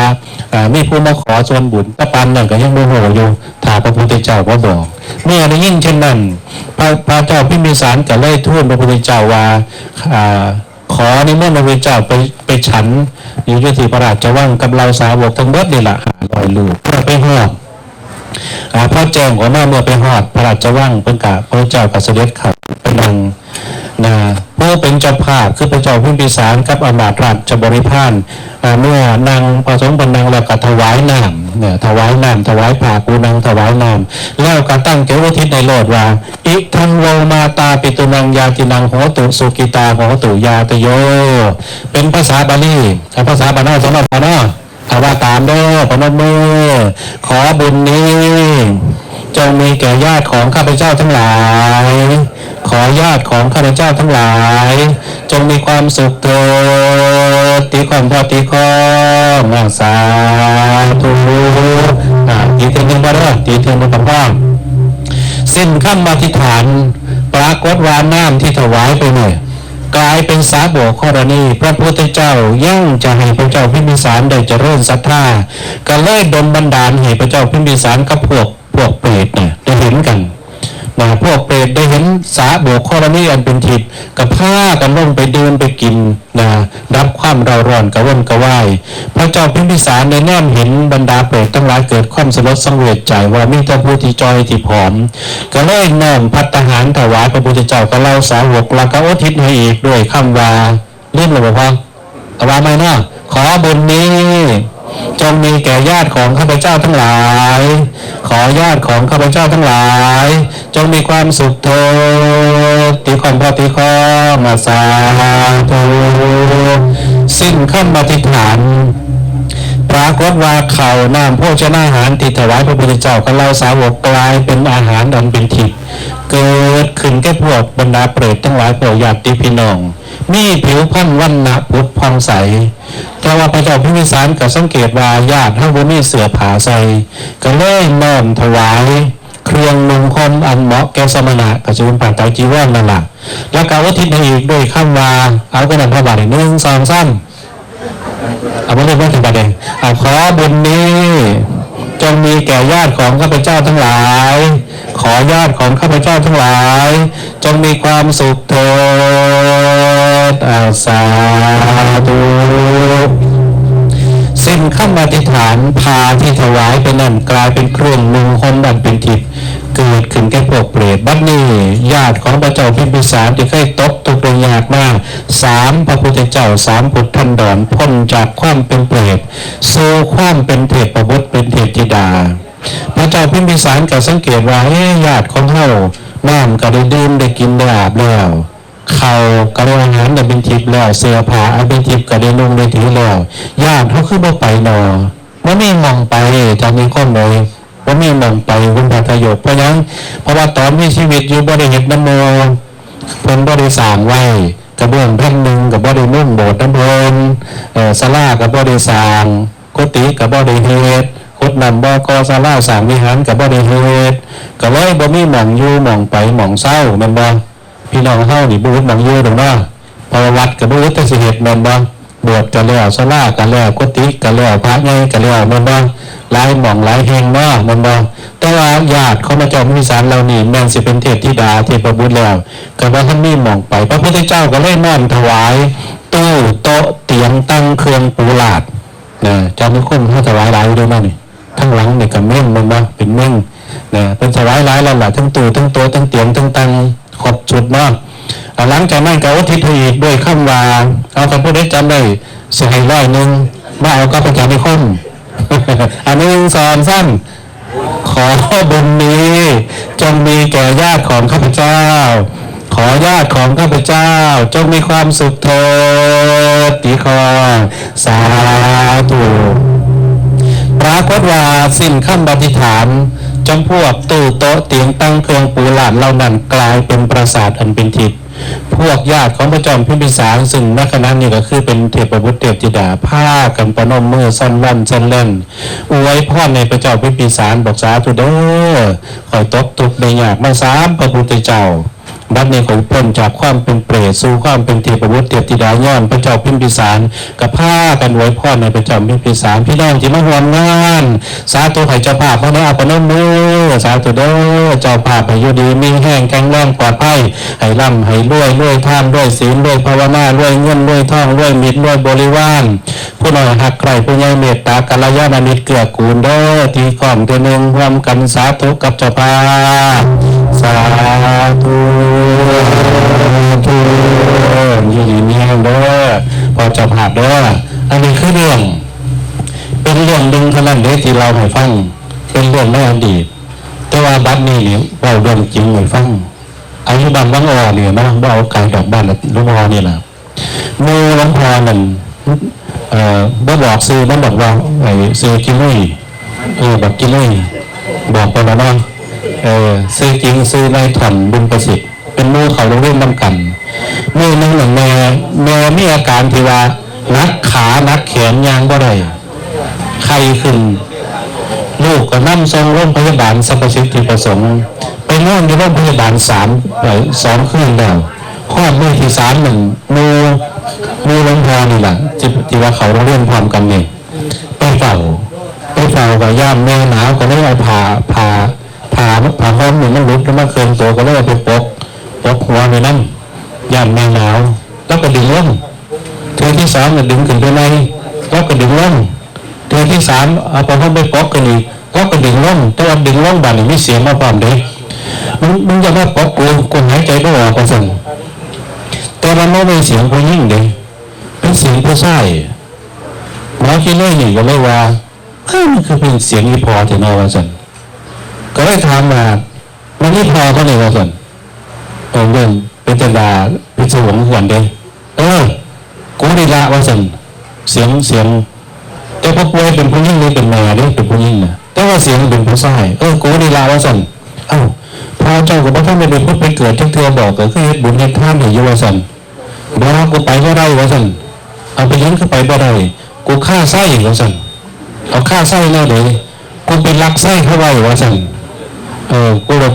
ອ່າ ມີຜູ້ມາຂໍສ່ວນບຸນ ແຕ່ປານນັ້ນກໍຍັງບໍ່ຮູ້ຢູ່ ຖ້າພະພຸດທະເຈົ້າບໍ່ບອກ. ເມື່ອໄດ້ຍິນເຊັ່ນນັ້ນ ພະ ພະເຈົ້າພິມພິສານກໍເລີຍທູນພະພຸດທະເຈົ້າວ່າ ອ່າ ຂໍນິມົນພະພຸດທະເຈົ້າໄປ ໄປສັນຢູ່ ຢູ່ທີ່ພະລາຊະວັງກັບເຫຼົ່າສາວົກທັງເບິດນີ້ລະ ຫ້າຮ້ອຍຮູບ ເມື່ອໄປຮອດ ອ່າ ພໍແຈ້ງອອກມາ ເມື່ອໄປຮອດພະລາຊະວັງ ເພິ່ນກະ ພະເຈົ້າກໍສະເດັດເຂົ້າໄປນັ່ງ ນະ ຜູ້ເປັນເຈົ້າພາບຄືພະເຈົ້າພິມພິສານກັບອຳມາດລາຊະບໍລິພານ ອ່າ ເມື່ອນັ່ງ ພະສົງເພິ່ນນັ່ງແລ້ວກໍຖວາຍນ້ຳ ເນາະ ຖວາຍນ້ຳ ຖວາຍຜ້າປູນັ່ງ ຖວາຍນ້ຳ ແລ້ວກໍຕັ້ງໃຈອຸທິດໃຫ້ໂລດວ່າ ອິທັງ ໂວ ມາຕາປິຕຸນັງ ຍາຕິນັງ ໂຫຕຸ ສຸກິຕາ ໂຫຕຸ ຍາດໂຍ ເປັນພາສາບາລີ ເປັນພາສາບ້ານເຮົາ ສຳລັບເຮົາເນາະ ຖ້າວ່າຕາມເດີ້ ພະນົມມື ຂໍບຸນນີ້ ຈົ່ງມີແກ່ຍາດຂອງຂ້າພະເຈົ້າທັງຫຼາຍ ຂໍຍາດຂອງຂ້າພະເຈົ້າທັງຫຼາຍ ຈົ່ງມີຄວາມສຸກເຖີດ ຕີຄ້ອງພໍ່ຕີຄ້ອງ ສາທຸ ອ່າ ຕີເທື່ອໜຶ່ງບໍ່ເດີ້ ຕີເທື່ອໜຶ່ງກັບພ້ອມ ສິ້ນຄຳອະທິຖານ ປາກົດວ່ານ້ຳທີ່ຖວາຍໄປນີ້ ກາຍເປັນສາໂບກກໍລະນີ ພະພຸດທະເຈົ້າຍັງຈະໃຫ້ພະເຈົ້າພິມພິສານໄດ້ຈະເລີນສັດທາ ກໍເລີຍດົນບັນດານໃຫ້ພະເຈົ້າພິມພິສານກັບພວກ ພວກເປດນະໄດ້ເຫັນກັນນະ ພວກເປດໄດ້ເຫັນສາໂບກກໍລະນີອັນເປັນທິບ ກໍພາກັນລົງໄປດື່ມໄປກິນນະ ດັບຄວາມເຣົາຮ້ອນກະວົນກະວາຍ. ພະເຈົ້າພິມພິສານໄດ້ແນມເຫັນບັນດາເປດທັງຫຼາຍເກີດຄວາມສະຫຼົດສັງເວດໃຈວ່າມີແຕ່ຜູ້ທີ່ຈ່ອຍທີ່ຜອມ ກໍເລີຍນ້ອມພັດຕາຫານຖວາຍພະພຸດທະເຈົ້າກັບເຫຼົ່າສາວົກ ແລ້ວກໍອຸທິດໃຫ້ອີກດ້ວຍຄຳວ່າ ລືມແລ້ວບໍ່ພໍ່? ເອົາວ່າໃໝ່ເນາະ ຂໍບຸນນີ້ ຈົ່ງມີແກ່ຍາດຂອງຂ້າພະເຈົ້າທັງຫຼາຍ ຂໍຍາດຂອງຂ້າພະເຈົ້າທັງຫຼາຍ ຈົ່ງມີຄວາມສຸກເຖີດ ຕີຄ້ອງພໍ່ຕີຄ້ອງ ສາທຸ ສິ້ນຄຳອະທິຖານ ປາກົດວ່າເຂົ້ານ້ຳໂພຊະນາຫານທີ່ຖວາຍພະພຸດທະເຈົ້າກັບເຫຼົ່າສາວົກ ກາຍເປັນອາຫານອັນເປັນທິບ ເກີດຂຶ້ນແກ່ພວກບັນດາເປດທັງຫຼາຍ ພວກຍາດຕິພີ່ນ້ອງ ມີຜິວພັນວັນນະຜຸດຜ່ອງໃສ. ແຕ່ວ່າພະເຈົ້າພິມພິສານກໍສັງເກດວ່າຍາດເຮົາບໍ່ມີເສື້ອຜ້າໃສ່ ກໍເລີຍນ້ອມຖວາຍເຄື່ອງນຸ່ງຫົ່ມອັນເໝາະແກ່ສະມະນະ ກໍຊິເປັນຜ້າໄຕຈີວອນນັ້ນລະ ແລ້ວກໍອຸທິດໃຫ້ອີກດ້ວຍຄຳວ່າ ເອົາກັນນັ້ນ ພະບາດນີ້ ໜຶ່ງ ສອງ ສາມ ເອົາມາເລີຍ ມາເຖິງບາດນີ້ ອ່າ ຂໍບຸນນີ້ຈົ່ງມີແກ່ຍາດຂອງຂ້າພະເຈົ້າທັງຫຼາຍ ຂໍຍາດຂອງຂ້າພະເຈົ້າທັງຫຼາຍ ຈົ່ງມີຄວາມສຸກເຖີດ ອາ ສາທຸ. ສິ້ນຄຳອະທິຖານ ຜ້າທີ່ຖວາຍໄປນັ້ນກາຍເປັນເຄື່ອງນຸ່ງຫົ່ມອັນເປັນທິບ ເກີດຂຶ້ນແກ່ພວກເປດ. ບັດນີ້ຍາດຂອງພະເຈົ້າພິມພິສານທີ່ເຄີຍຕົກທຸກໄດ້ຍາກມາ ສາມພະພຸດທະເຈົ້າ ສາມພຸດທັນດອນ ພົ້ນຈາກຄວາມເປັນເປດ ສູ່ຄວາມເປັນເທບພະບຸດ ເປັນເທບທິດາ. ພະເຈົ້າພິມພິສານກໍສັງເກດວ່າ ເອ ຍາດຂອງເຮົາ ນ້ຳກໍໄດ້ດື່ມໄດ້ກິນໄດ້ອາບແລ້ວ ເຂົ້າກໍໄດ້ອາຫານໄດ້ເປັນທິບແລ້ວ ເສື້ອຜ້າອັນເປັນທິບກໍໄດ້ນຸ່ງໄດ້ຖືແລ້ວ ຍາດເຮົາຄືບໍ່ໄປໜໍ? ບໍ່ມີໝ່ອງໄປ ຈາກນີ້ຄວາມໃດ ບໍ່ມີໝ່ອງໄປ ເປັນພະທະຍົກ. ເພາະຫຍັງ? ເພາະວ່າຕອນມີຊີວິດຢູ່ບໍ່ໄດ້ເຮັດນຳໝູ່ ເພິ່ນບໍ່ໄດ້ສ້າງໄວ້ ກະເບື້ອງແຜ່ນໜຶ່ງກໍບໍ່ໄດ້ມຸງໂບດນຳເພິ່ນ ເອີ ສາລາກໍບໍ່ໄດ້ສ້າງ ກຸຕິກໍບໍ່ໄດ້ເຮັດ ໂຄ ປົດນ້ຳບໍ່ ກໍ່ສາລາ ສ້າງວິຫານກໍບໍ່ໄດ້ເຮັດ ກໍເລີຍບໍ່ມີໝ່ອງຢູ່ໝ່ອງໄປໝ່ອງເຊົາ ແມ່ນບໍ່? ພີ່ນ້ອງເຮົານີ້ບໍ່ອຶດໝ່ອງຢູ່ດອກເນາະ ເພາະວ່າວັດກໍບໍ່ອຶດແຕ່ຊິເຮັດ ແມ່ນບໍ່? ໂບດກໍແລ້ວ ສາລາກໍແລ້ວ ກຸຕິກໍແລ້ວ ພະໃຫຍ່ກໍແລ້ວ ແມ່ນບໍ່? ຫຼາຍໝ່ອງຫຼາຍແຫ່ງເນາະ ແມ່ນບໍ່? ແຕ່ວ່າຍາດຂອງພະເຈົ້າພິມພິສານເຫຼົ່ານີ້ ແມ່ນຊິເປັນເທບທິດາເທບບຸດແລ້ວ ກໍບໍ່ທັນມີໝ່ອງໄປ ພະພຸດທະເຈົ້າກໍເລີຍນ້ອມຖວາຍຕູ້ ໂຕະ ຕຽງ ຕັ່ງ ເຄື່ອງປູລາດນະ ເຈົ້າມີຄົນເຮົາຖວາຍຫຼາຍຢູ່ເດ້ເນາະນີ້ ທາງຫຼັງນີ້ກໍເມັງ ແມ່ນບໍ່? ເປັນເມັງນະ ເພິ່ນຖວາຍຫຼາຍແລ້ວລະ ທັງຕູ້ ທັງໂຕະ ທັງຕຽງ ທັງຕັ່ງ ຄົບຊຸດເນາະ. ອາ ຫຼັງຈາກນັ້ນກໍອຸທິດໃຫ້ອີກດ້ວຍຄຳວ່າ ເອົາ ຄັນຜູ້ໃດຈຳໄດ້ ຊິໃຫ້ຮ້ອຍໜຶ່ງ ມາເອົາກັບອາຈານນິຄົມ ອາ ໜຶ່ງ ສອງ ສາມ ຂໍບຸນນີ້ຈົ່ງມີແກ່ຍາດຂອງຂ້າພະເຈົ້າ ຂໍຍາດຂອງຂ້າພະເຈົ້າຈົ່ງມີຄວາມສຸກເທີດ ຕີຄໍ ສາທຸ. ປາກົດວ່າສິ້ນຄຳອະທິຖານ ຈຳພວກຕູ້ໂຕະຕຽງຕັ່ງເຄື່ອງປູລາດເຫຼົ່ານັ້ນ ກາຍເປັນປາສາດອັນເປັນທິບ. ພວກຍາດຂອງພະເຈົ້າພິມພິສານ ຊຶ່ງໃນຂະນະນີ້ກໍຄືເປັນເທບບຸດເທບທິດາ ພາກັນປະນົມມືສັນລະສັນແລ່ນ ອວຍພອນໃຫ້ພະເຈົ້າພິມພິສານ ບອກ ສາທຸເດີ ຂ້ອຍຕົກທຸກໄດ້ຍາກມາສາມພະພຸດທະເຈົ້າ ບັດນີ້ຂ້ອຍພົ້ນຈາກຄວາມເປັນເປດສູ່ຄວາມເປັນເທບບຸດເທບທິດາ ຍ້ອນພະເຈົ້າພິມພິສານ ກໍພາກັນອວຍພອນໃຫ້ພະເຈົ້າພິມພິສານ ພີ່ນ້ອງທີ່ມາຮ່ວມງານ ສາທຸ ໃຫ້ເຈົ້າພາບມາແນະ ປະນົມມື ສາທຸເດີ ເຈົ້າພາບໃຫ້ຢູ່ດີມີແຮງ ແຂງແຮງ ປອດໄພ ໃຫ້ລ່ຳໃຫ້ລວຍ ລວຍທານ ລວຍສິນ ລວຍພາວະນາ ລວຍເງິນ ລວຍທອງ ລວຍມິດ ລວຍບໍລິວານ ຜູ້ນ້ອຍຮັກໃຄ່ ຜູ້ໃຫຍ່ເມດຕາ ກັນລະຍານະມິດເກື້ອກູນເດີ ຕີກ້ອງເທື່ອໜຶ່ງ ຮ່ວມກັນ ສາທຸ ກັບເຈົ້າພາບ ສາທຸ ຢູ່ດີມີແຮງເດີ ພໍ່ເຈົ້າພາບເດີ. ອັນນີ້ຄືເລື່ອງ ເປັນເລື່ອງໜຶ່ງເທົ່ານັ້ນເດ້ທີ່ເລົ່າໃຫ້ຟັງ ເປັນເລື່ອງໃນອະດີດ ແຕ່ວ່າບັດນີ້ນີ້ເວົ້າເລື່ອງຈິງໃຫ້ຟັງ. ອາ ຢູ່ບ້ານວັງອໍນີ້ເນາະ ບໍ່ເອົາໄກດອກ ບ້ານຫຼວງພໍ່ນີ້ລະ ໝູ່ຫຼວງພໍ່ນັ້ນ ເອີ ບໍ່ບອກຊື່ມັນດອກວ່າ ໄອ້ຊື່ກິລຸຍ ເອີ ບັກກິລຸຍ ບອກໄປແລ້ວເນາະ ເອີ ຊື່ຈິງຊື່ນາຍທ່ານ ບຸນປະສິດ ເປັນໝູ່ເຂົ້າໂຮງຮຽນນຳກັນ. ມື້ໜຶ່ງນັ້ນແມ່ ແມ່ມີອາການທີ່ວ່າໜັກຂາໜັກແຂນ ຍ່າງບໍ່ໄດ້ ໄຂ້ຂຶ້ນ ລູກກໍນຳສົ່ງໂຮງພະຍາບານສັບພະສິດທິປະສົງ ໄປນອນຢູ່ໂຮງພະຍາບານສາມ ເອີ ສອງຄືນແລ້ວ. ຮອດມື້ທີສາມນັ້ນ ໝູ່ ໝູ່ຫຼວງພໍ່ນີ້ລະ ທີ່ ທີ່ວ່າເຂົ້າໂຮງຮຽນພ້ອມກັນນີ້ ໄປເຝົ້າ ໄປເຝົ້າກໍຢ້ານແມ່ໜາວ ກໍເລີຍເອົາຜ້າ ຜ້າ ຜ້າ ຜ້າຫົ່ມນີ້ມັນຫຼຸດລົງມາເຄິ່ງໂຕ ກໍເລີຍເອົາໄປປົກ ປົກຫົວໄວ້ນຳ ຢ້ານແມ່ໜາວ ລາວກໍດຶງລົງ. ເທື່ອທີສອງກໍດຶງຂຶ້ນໄປໃໝ່ ລາວກໍດຶງລົງ. ເທື່ອທີສາມເອົາຜ້າຫົ່ມໄປປົກຂຶ້ນອີກ ລາວກໍດຶງລົງ ແຕ່ວ່າດຶງລົງບາດນີ້ມີສຽງມາພ້ອມເດ້ ມຶງ ມຶງຢ່າມາປົກກູ ກູຫາຍໃຈບໍ່ອອກ ວ່າຊັ້ນ. ແຕ່ວ່າບໍ່ແມ່ນສຽງຜູ້ຍິງເດ້ ເປັນສຽງຜູ້ຊາຍ. ໝໍກິເລຍນີ້ກໍເລີຍວ່າ ເອີ ມັນຄືເປັນສຽງອີ່ພໍ່ແທ້ເນາະ ວ່າຊັ້ນ. ກໍເລີຍຖາມວ່າ ມັນອີ່ພໍ່ບໍ່ນີ້ ວ່າຊັ້ນ. ເອີ ເລື່ອງເປັນຕາໜ້າພິດສະຫວງຄືກັນເດ້. ເອີ ກູນີ້ລະ ວ່າຊັ້ນ. ສຽງ ສຽງ ແຕ່ຜູ້ປ່ວຍເປັນຜູ້ຍິງເດ້ ເປັນແມ່ເດ້ ເປັນຜູ້ຍິງນະ ແຕ່ວ່າສຽງເປັນຜູ້ຊາຍ. ເອີ ກູນີ້ລະ ວ່າຊັ້ນ. ເອົ້າ ພໍ່ເຈົ້າກໍບໍ່ທັນໄດ້ໄປຜຸດໄປເກີດຈັກເທື່ອບໍ ກໍຄືເຮັດບຸນເຮັດທານໃຫ້ຢູ່ ວ່າຊັ້ນ. ບໍ່ ກູໄປບໍ່ໄດ້ ວ່າຊັ້ນ. ເອົາ ເປັນຫຍັງຄືໄປບໍ່ໄດ້? ກູຄາໄຊ ວ່າຊັ້ນ. ເອົາ ຄາໄຊແນວໃດ? ກູໄປລັກໄຊເຂົາໄວ້ ວ່າຊັ້ນ. ເອີ ກູລະ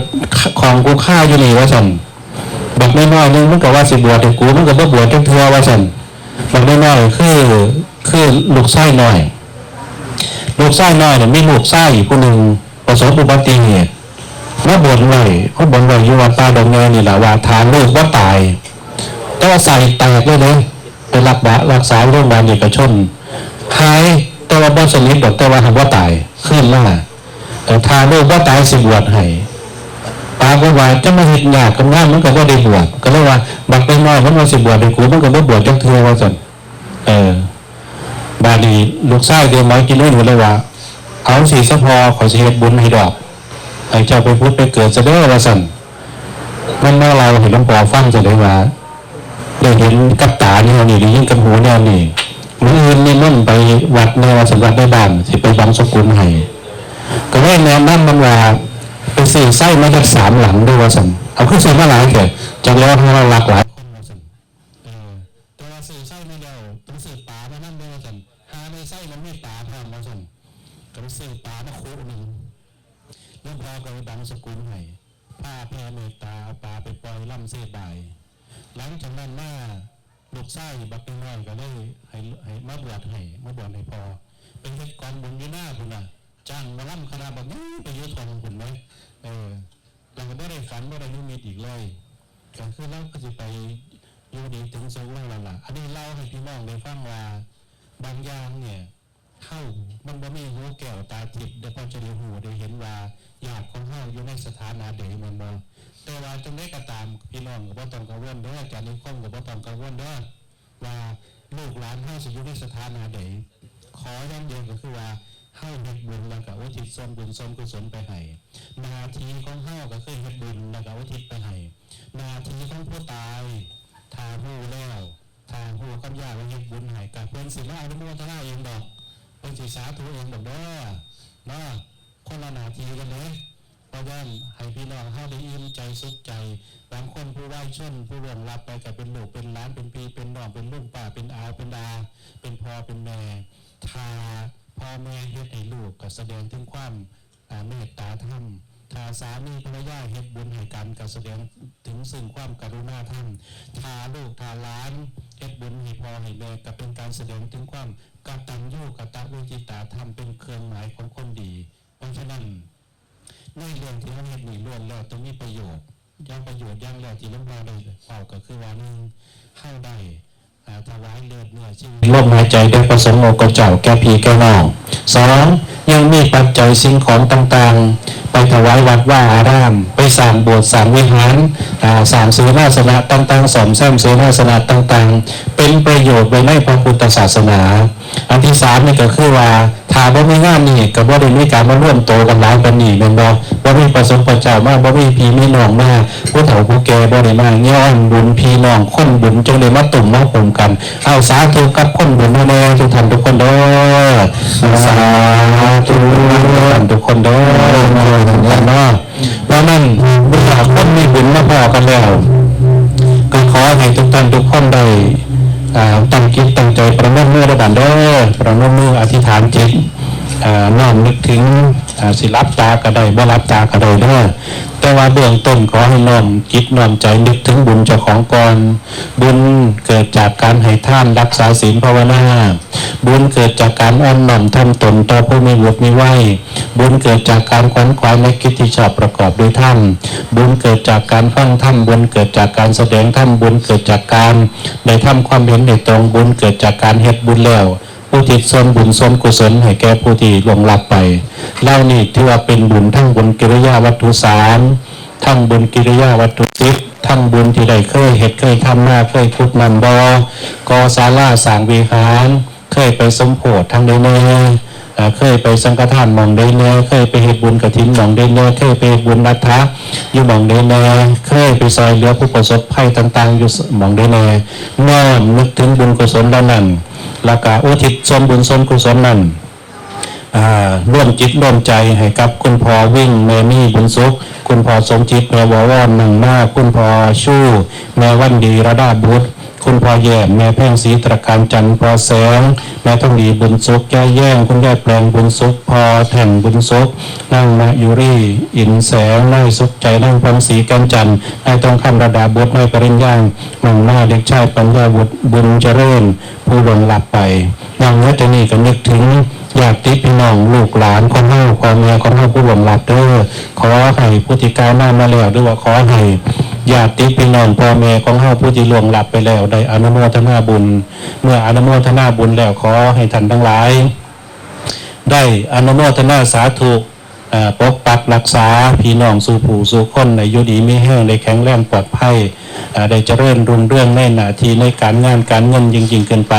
ຂອງກູຄາຢູ່ນີ້ ວ່າຊັ້ນ. ບັກນ້ອຍໆໜຶ່ງມັນກໍວ່າຊິບວດໃຫ້ກູ ມັນກໍບໍ່ບວດຈັກເທື່ອ ວ່າຊັ້ນ. ບັກນ້ອຍໆຄື ຄືລູກຊາຍນ້ອຍ ລູກຊາຍນ້ອຍນະ ມີລູກຊາຍອີກຜູ້ໜຶ່ງປະສົບອຸບັດຕິເຫດ ມາບົນໄວ້ ມາບົນໄວ້ຢູ່ວັດປ່າດອນໃຫຍ່ນີ້ລະ ວ່າຖ້າລູກບໍ່ຕາຍ ແຕ່ວ່າໄສ້ແຕກເລີຍເດ້ ໄປລັກບາ ລັກສາໂຮງບານເອກະຊົນ ຫາຍ ແຕ່ວ່າບໍ່ສະໜິດດອກ ແຕ່ວ່າຫາກບໍ່ຕາຍ ຄືນມາ ເອີ ຖ້າລູກບໍ່ຕາຍຊິບວດໃຫ້. ປາກົດວ່າຈະມາເຮັດຍາກກັບງານ ມັນກໍບໍ່ໄດ້ບວດ ກໍເລີຍວ່າ ບັກນ້ອຍໆມັນວ່າຊິບວດໃຫ້ກູ ມັນກໍບໍ່ບວດຈັກເທື່ອ ວ່າຊັ້ນ. ເອີ ບາດນີ້ລູກຊາຍເດໝາຍກິນເລີຍ ກໍເລີຍວ່າ ເອົາ ຊິສະພໍ່ ຂ້ອຍຊິເຮັດບຸນໃຫ້ດອກ ໃຫ້ເຈົ້າໄປຜຸດໄປເກີດຊະເດີ ວ່າຊັ້ນ. ມັນມາເລົ່າໃຫ້ຫຼວງພໍ່ຟັງຊະເດວ່າ ໄດ້ເຫັນກັບຕາແນວນີ້ ໄດ້ຍິນກັບຫູແນວນີ້ ມື້ອື່ນນິມົນໄປວັດແດ່ ວ່າຊັ້ນ ວັດໃນບ້ານ ຊິໄປບັງສະກຸນໃຫ້. ກໍເລີຍແນະນຳມັນວ່າ ໄປຊື້ໄຊມາຈັກສາມຫຼັງເດີ ວ່າຊັ້ນ. ເອົາ ຄືຊື້ມາຫຼາຍແທ້? ຈັກແລ້ວ ເຮົາລັກຫຼາຍຄົນ ວ່າຊັ້ນ. ເອີ ແຕ່ວ່າຊື້ໄຊມາແລ້ວ ຕ້ອງຊື້ປາມານຳເດີ ວ່າຊັ້ນ. ຫາໃນໄຊມັນມີປາພ້ອມ ວ່າຊັ້ນ. ກໍໄປຊື້ປາ ກໍໄດ້ບັງສະກຸນໃຫ້ ພາແຜ່ເມດຕາ ເອົາປາໄປປ່ອຍລຳເຊບາຍ. ຫຼັງຈາກນັ້ນມາ ລູກຊາຍບັກນ້ອຍກໍເລີຍໃຫ້ ໃຫ້ມາບວດໃຫ້ ມາບວດໃຫ້ພໍ່ ໄປເຮັດກອງບຸນຢູ່ນາພຸ້ນນະ ຈ້າງໝໍລຳຄະນະບັກໃຫຍ່ໄປຢູ່ທົ່ງພຸ້ນແໝ. ເອີ ແລ້ວກໍບໍ່ໄດ້ຝັນ ບໍ່ໄດ້ນິມິດອີກເລີຍ ກໍຄືລາວກໍຊິໄປຢູ່ດີເຖິງສຸກລາວແລ້ວລະ. ອັນນີ້ເລົ່າໃຫ້ພີ່ນ້ອງໄດ້ຟັງວ່າ ບາງຢ່າງນີ້ ເຮົາມັນບໍ່ມີຫູແກ້ວຕາທິບ ແຕ່ພໍຈະໄດ້ຮູ້ໄດ້ເຫັນວ່າຍາດຂອງເຮົາຢູ່ໃນສະຖານະໃດ ແມ່ນບໍ່? ແຕ່ວ່າຈັ່ງໃດກໍຕາມ ພີ່ນ້ອງກໍບໍ່ຕ້ອງກັງວົນເດີ ອາຈານນິຄົມກໍບໍ່ຕ້ອງກັງວົນເດີ ວ່າລູກຫຼານເຮົາຊິຢູ່ໃນສະຖານະໃດ. ຂໍຢ່າງດຽວກໍຄືວ່າ ເຮົາເຮັດບຸນ ແລ້ວກໍອຸທິດສ່ວນບຸນສ່ວນກຸສົນໄປໃຫ້. ໜ້າທີ່ຂອງເຮົາກໍຄືເຮັດບຸນ ແລ້ວກໍອຸທິດໄປໃຫ້. ໜ້າທີ່ຂອງຜູ້ຕາຍ ຖ້າຮູ້ແລ້ວ ຖ້າຮູ້ກັບຍາດວ່າເຮັດບຸນໃຫ້ ກະເພິ່ນຊິມາອະນຸໂມທະນາເອງດອກ ເພິ່ນຊິສາທຸເອງດອກເດີ ເນາະ ຄົນລະໜ້າທີ່ກັນເດ້. ເພາະນັ້ນ ໃຫ້ພີ່ນ້ອງເຮົາໄດ້ອີ່ມໃຈສຸກໃຈ. ບາງຄົນຜູ້ວາຍຊົນ ຜູ້ລ່ວງລັບໄປ ກະເປັນລູກເປັນຫຼານ ເປັນພີ່ເປັນນ້ອງ ເປັນລຸງປ້າ ເປັນອາເປັນອາ ເປັນພໍ່ເປັນແມ່. ຖ້າພໍ່ແມ່ເຮັດໃຫ້ລູກ ກະສະແດງເຖິງຄວາມ ອາ ເມດຕາທຳ. ຖ້າສາມີພັນລະຍາເຮັດບຸນໃຫ້ກັນ ກໍສະແດງເຖິງເຊິ່ງຄວາມກະລຸນາທຳ. ຖ້າລູກຖ້າຫຼານເຮັດບຸນໃຫ້ພໍ່ໃຫ້ແມ່ ກໍເປັນການສະແດງເຖິງຄວາມກະຕັນຍູກະຕະເວທິຕາທຳ ເປັນເຄື່ອງໝາຍຂອງຄົນດີ. ເພາະສະນັ້ນ ໃນເລື່ອງທີ່ເຮົາເຮັດນີ້ ລ້ວນແລ້ວຕ້ອງມີປະໂຫຍດ. ຢ່າງປະໂຫຍດຢ່າງແລກທີ່ຫຼວງພໍ່ໄດ້ເວົ້າກໍຄືວ່າ ໜຶ່ງ ເຮົາໄດ້ ອາ ຖວາຍເລືອດເນື້ອຊີວິດ ລົມຫາຍໃຈແດ່ພະສົງອົງຄະເຈົ້າແກ່ພີ່ແກ່ນ້ອງ. ສອງ ຍັງມີປັດໄຈສິ່ງຂອງຕ່າງໆ ໄປຖວາຍວັດວາອາຣາມ, ໄປສ້າງໂບດສ້າງວິຫານ, ອາ ສ້າງເສນາສະນະຕ່າງໆ, ສ້ອມແຊມເສນາສະນະຕ່າງໆ ເປັນປະໂຫຍດໄວ້ໃນພະພຸດທະສາສະໜາ. ອັນທີສາມນີ້ກໍຄືວ່າ ຖ້າບໍ່ມີງານນີ້ ກໍບໍ່ໄດ້ມີການມາລວມໂຕກັນຫຼາຍປານນີ້ ແມ່ນບໍ່? ບໍ່ມີພະສົງພະເຈົ້າມາ ບໍ່ມີພີ່ມີນ້ອງມາ ຜູ້ເຖົ້າຜູ້ແກ່ບໍ່ໄດ້ມາ ຍ້ອນບຸນພີ່ນ້ອງຄົນບຸນຈຶ່ງໄດ້ມາຕຸ້ມມາໂຮມກັນ. ເອົາ ສາທຸກັບຄົນບຸນເຮົາແດ່ ທຸກທ່ານທຸກຄົນເດີ. ສາທຸ ທຸກທ່ານທຸກຄົນເດີ ເນາະ. ເພາະນັ້ນ ເມື່ອຄົນມີບຸນມາພໍ້ກັນແລ້ວ ກໍຂໍໃຫ້ທຸກທ່ານທຸກຄົນໄດ້ ອ່າ ຕັ້ງຈິດຕັ້ງໃຈປະນົມມືເດີບາດເດີ ປະນົມມືອະທິຖານຈິດ ອ່າ ນ້ອມນຶກເຖິງ ອ່າ ຊິຫຼັບຕາກໍໄດ້ ບໍ່ຫຼັບຕາກໍໄດ້ເດີ ແຕ່ວ່າເບື້ອງຕົ້ນຂໍໃຫ້ນ້ອມຈິດນ້ອມໃຈນຶກເຖິງບຸນເຈົ້າຂອງກ່ອນ. ບຸນເກີດຈາກການໃຫ້ທານ, ຮັກສາສິນ, ພາວະນາ. ບຸນເກີດຈາກການອ່ອນນ້ອມຖ່ອມຕົນຕໍ່ຜູ້ມີວຸດມີໄວ. ບຸນເກີດຈາກການຂວນຂວາຍໃນກິດທີ່ຊອບປະກອບດ້ວຍທຳ. ບຸນເກີດຈາກການຟັງທຳ. ບຸນເກີດຈາກການສະແດງທຳ. ບຸນເກີດຈາກການໄດ້ທຳຄວາມເຫັນໃຫ້ຕົງ. ບຸນເກີດຈາກການເຮັດບຸນແລ້ວ ອຸທິດສ່ວນບຸນສ່ວນກຸສົນໃຫ້ແກ່ຜູ້ທີ່ລ່ວງລັບໄປ. ເຫຼົ່ານີ້ຖືວ່າເປັນບຸນ ທັງບຸນກິລິຍາວັດຖຸສາມ ທັງບຸນກິລິຍາວັດຖຸສິບ ທັງບຸນທີ່ໄດ້ເຄີຍເຮັດເຄີຍທຳມາ ເຄີຍຂຸດນ້ຳບໍ່ ກໍ່ສາລາ ສ້າງວິຫານ ເຄີຍໄປສົມໂພດທາງໃດແດ່ ເອີ ເຄີຍໄປສັງຄະທານໝ່ອງໃດແດ່ ເຄີຍໄປເຮັດບຸນກະຖິນໝ່ອງໃດແດ່ ເຄີຍໄປເຮັດບຸນອັດຖະຢູ່ໝ່ອງໃດແດ່ ເຄີຍໄປຊ່ອຍເຫຼືອຜູ້ປະສົບໄພຕ່າງໆຢູ່ໝ່ອງໃດແດ່ ນ້ອມນຶກເຖິງບຸນກຸສົນເຫຼົ່ານັ້ນ ແລ້ວກະອຸທິດສ່ວນບຸນສ່ວນກຸສົນນັ້ນ ອາ ລວມຈິດລວມໃຈໃຫ້ກັບຄຸນພໍ່ວິງ ແມ່ມີບຸນສຸກ, ຄຸນພໍ່ສົມຈິດ ແມ່ບໍວອນ ນັ່ງມາ, ຄຸນພໍ່ຊູ ແມ່ວັນດີ ລະດາບຸດ, ຄຸນພໍ່ແຍ້ມ ແມ່ແພງສີ ຕະການຈັນ, ພໍ່ແສງ ແມ່ທອງດີບຸນສຸກ, ຍາຍແຍງ ຄຸນຍາຍແປງບຸນສຸກ, ພໍ່ແທ່ງບຸນສຸກ, ນາງມະຍຸຣີ ອິນແສງ, ນາຍສຸກໃຈ ນາງພອນສີ ແກ່ນຈັນ, ນາຍທອງຄຳ ລະດາບຸດ, ນາຍປະລິນຍາ ນັ່ງມາ, ເດັກຊາຍປັນຍາວຸດ ບຸນຈະເລີນ ຜູ້ລ່ວງລັບໄປ. ນອກເໜືອຈາກນີ້ກໍນຶກເຖິງຍາດຕິພີ່ນ້ອງລູກຫຼານຂອງເຮົາ ພໍ່ແມ່ຂອງເຮົາຜູ້ລ່ວງລັບເດີ. ຂໍໃຫ້ຜູ້ທີ່ກ່າວນາມມາແລ້ວ ຫຼືວ່າຂໍໃຫ້ຍາດຕິພີ່ນ້ອງພໍ່ແມ່ຂອງເຮົາຜູ້ທີ່ລ່ວງລັບໄປແລ້ວ ໄດ້ອະນຸໂມທະນາບຸນ. ເມື່ອອະນຸໂມທະນາບຸນແລ້ວ ຂໍໃຫ້ທ່ານທັງຫຼາຍ ໄດ້ອະນຸໂມທະນາສາທຸ ເອີ ປົກປັກຮັກສາພີ່ນ້ອງສູ່ຜູ້ສູ່ຄົນ ໃຫ້ຢູ່ດີມີແຮງ ໄດ້ແຂງແຮງປອດໄພ ເອີ ໄດ້ຈະເລີນຮຸ່ງເຮືອງໃນໜ້າທີ່ ໃນການງານການເງິນຍິ່ງໆຂຶ້ນໄປ.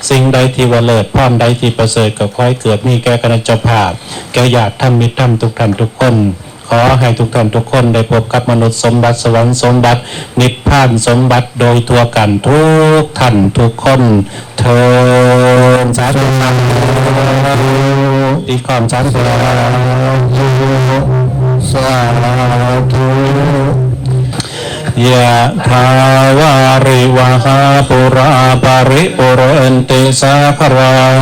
ສິ່ງໃດທີ່ວ່າເລີດ ພອນໃດທີ່ປະເສີດ ກໍຂໍໃຫ້ເກີດມີແກ່ຄະນະເຈົ້າພາບ ແກ່ຍາດທຳມິດທຳທຸກທ່ານທຸກຄົນ. ຂໍໃຫ້ທຸກທ່ານທຸກຄົນໄດ້ພົບກັບມະນຸດສົມບັດ, ສະຫວັນສົມບັດ, ນິບພານສົມບັດໂດຍທົ່ວກັນທຸກທ່ານທຸກຄົນເທີ້ນ. ສາທຸ ສາທຸ ອີກຄອນ ສາທຸ ສາທຸ. ຍະຖາ ວາລິວະຫາ ປູຣາ ປະລິປູເຣນຕິ ສາຄະລັງ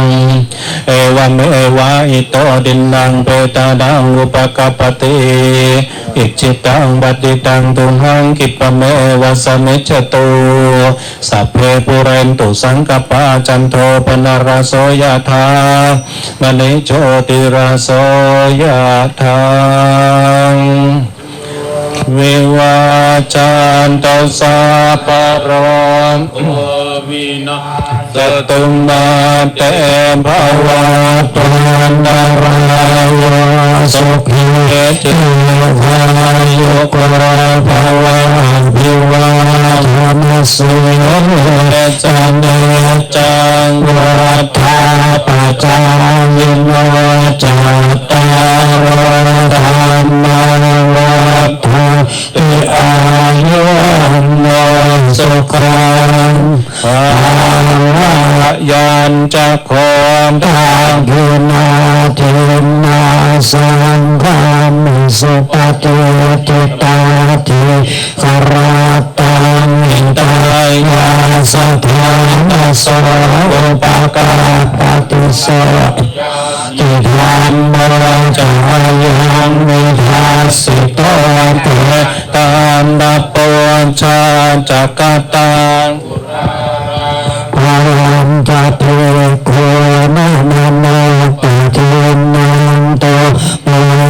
ເອວະເມວະ ອິໂຕ ທິນນັງ ເປຕານັງ ອຸປະກັບປະຕິ ອິດຈິຕັງ ປັດຕິຕັງ ຕຸມຫັງ ຂິບປະເມວະ ສະມິດຈະຕຸ ສັບເພ ປູເຣນຕຸ ສັງກະປາ ຈັນໂທ ປະນະລະໂສ ຍະຖາ ມະນິ ໂຊຕິລະໂສ ຍະຖາ. ວິວາຈັນຕຸ ສັບພະໂລໂກ ວິນາສະຕຸ ມາເຕ ພະວັດຕວານຕະລາໂຍ ສຸຂີ ຈີວາຍຸໂກ ພະວະ ອະພິວາທະນະສີລິສະເນ ຈັງ ວັດຖາປະຈາຍິໂນ ຈັດຕາໂລ ທຳມາ ວັດທັນຕິ ອາຍຸ ວັນໂນ ສຸຂັງ ພະລະ ຍັນຈະໂຄ ທັກຂິນາທິນນາ ສັງຄາມິ ສຸປະຕິດທິຕາທິ ຄະຣັດຕັງ ຫິຕາຍະ ສະຖານະໂສ ອຸປະກາປະຕິ ໂສ ຍານິ ທຳໂມ ຈາຍັງ ວິທັດສິໂຕ ເປຕານັບປຸດຊາ ຈັກກະຕັງ ພະວັນຕະ ພິກຂຸ ນະມະນາ ປະທິນນານໂຕ ປະລິ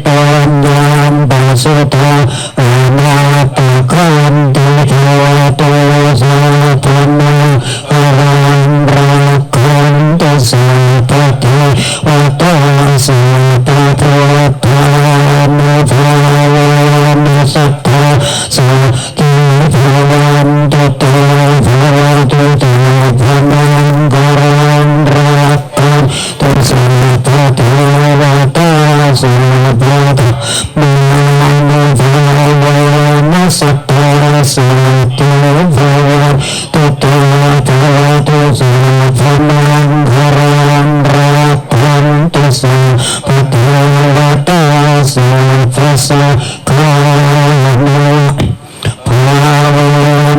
ປຸນຍັງ ປະສຸດທັງ ອະນາປະຄັນຕິ ໂທ ຕຸ ສັດທະມາ ພະວັງ ລັກຂັນຕຸ ສັບພະເທວະຕາ ສັບພະພຸດທານຸພາເວນະ ສັດທາ ສາ ທິ ພະວັນຕຸ ເຕ ພະວະຕຸ ເຕ ພະມັງຄະລັງ ລັກຂັນຕຸ ສັບພະເທວະຕາ ສັບພະທຳມານຸພາເວນະ ສັດທາ ສາ ທິ ພະວັນຕຸ ເຕ ພະວະຕຸ ເຕ ພະມັງຄະລັງ ລັກຂັນຕຸ ສັບພະເທວະຕາ ສັບພະສັງຄານຸ ພາເວ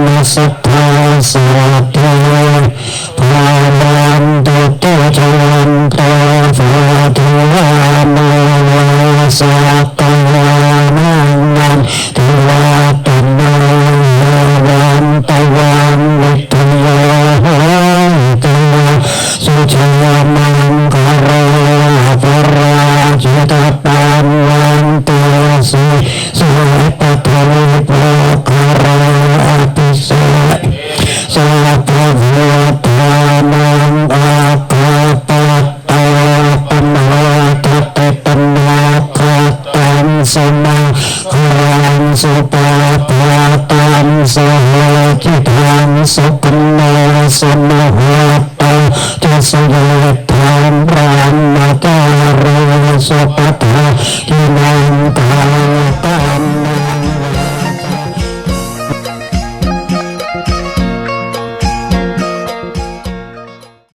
ນະ ສັດທາ ສາ ທິ ພະວັນຕຸ ເຕ ຈັນໂຕ ປະເທວາ ມະວາ ສັກກາຍານັງ ນັນທິວັດຕະນາ ເຫວັນຕະວັງ ວິທະຍາ ໂຫນຕຸ ສຸຈະຍະ ມັງຄະໂລ ອະປະລາຈິຕະ ປັນວັນຕິ ສີ ເສ ປະທະວີ ໂພຄາລາ ອະພິເສກ ສັບພະພຸດທານັງ ອັກຂະປັດຕາ ປະມາທັດຕິ ຕະນາຄະຕັງ ສະມາຄາລັງ ສຸປະພາຕັງ ສະຫະຈິຕັງ ສຸຂັນນາ ສະມະຫະຕາ ຈະສະຫະທັງ ບຣາມະຈາຣີ ສຸປະທາກິນາ